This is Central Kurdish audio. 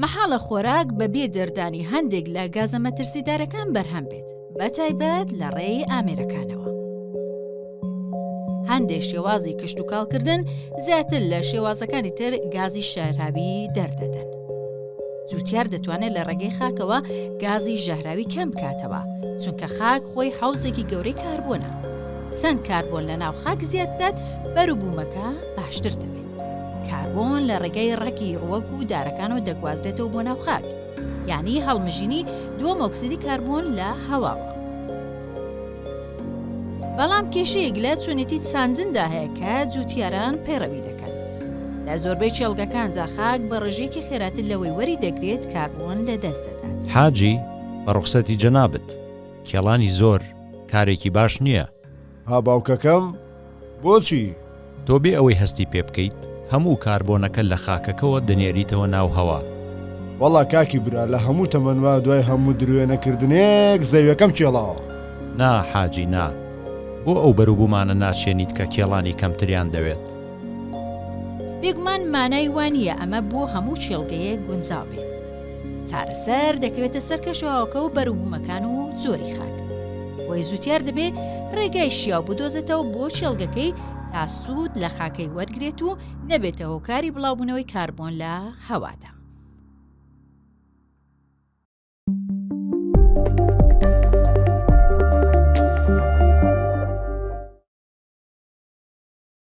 مەحاڵە خۆراک بە بێ دەردانی هەندێک لە گازە مەترسیدارەکان بەرهەم بێت، بەتایبەت لە ڕێی ئامێرەکانەوە. هەندێک شێوازی کشتوکاڵکردن زیاتر لە شێوازەکانی تر گازی ژەهراوی دەردەدەن. جوتیار دەتوانێت لە ڕێگەی خاکەوە گازی ژەهراوی کەم بکاتەوە، چونکە خاک خۆی حەوزێکی گەورەی کاربۆنە. چەند کاربۆن لە ناو خاک زیاد بکات، بەروبوومەکە باشتر دەبێت. کاربۆن لە ڕێگەی ڕەگی ڕووەک و دارەکانەوە دەگوازرێتەوە بۆ ناو خاک، یانی هەڵمژینی دووەم ئۆکسیدی کاربۆن لە هەواوە. بەڵام کێشەیەک لە چۆنێتی چاندندا هەیە کە جووتیاران پەیڕەوی دەکەن. لە زۆربەی کێڵگەکاندا خاک بە ڕێژەیەکی خێراتر لەوەی وەری دەگرێت کاربۆن لەدەست دەدات. حاجی، بە ڕوخسەتی جەنابت، کێڵانی زۆر، کارێکی باش نییە. ها باوکەکەم، بۆچی؟ تۆ بێ ئەوەی هەستی پێ بکەیت، هەموو کاربۆنەکە لە خاکەکەوە دەنێریتەوە ناو هەوا. وەڵا کاکی برا لە هەموو تەمەنما دوای هەموو دروێنە کردنێک زەویەکەم کێڵاوە. نا حاجی نا، بۆ ئەو بەروبوومانە ناچێنیت کە کێڵانی کەمتریان دەوێت؟ بێگومان مانای وا نییە ئەمە بۆ هەموو کێڵگەیەک گونجاو بێت. چارەسەر دەکەوێتە سەر کەشوهەواکە و بەروبوومەکان و جۆری خاک. بۆیە جوتیار دەبێ ڕێگای شیاو بدۆزێتەوە بۆ کێڵگەکەی تا سوود لە خاکەی وەرگرێت و نەبێتە هۆکاری بڵاوبوونەوەی کاربۆن لە هەوادا.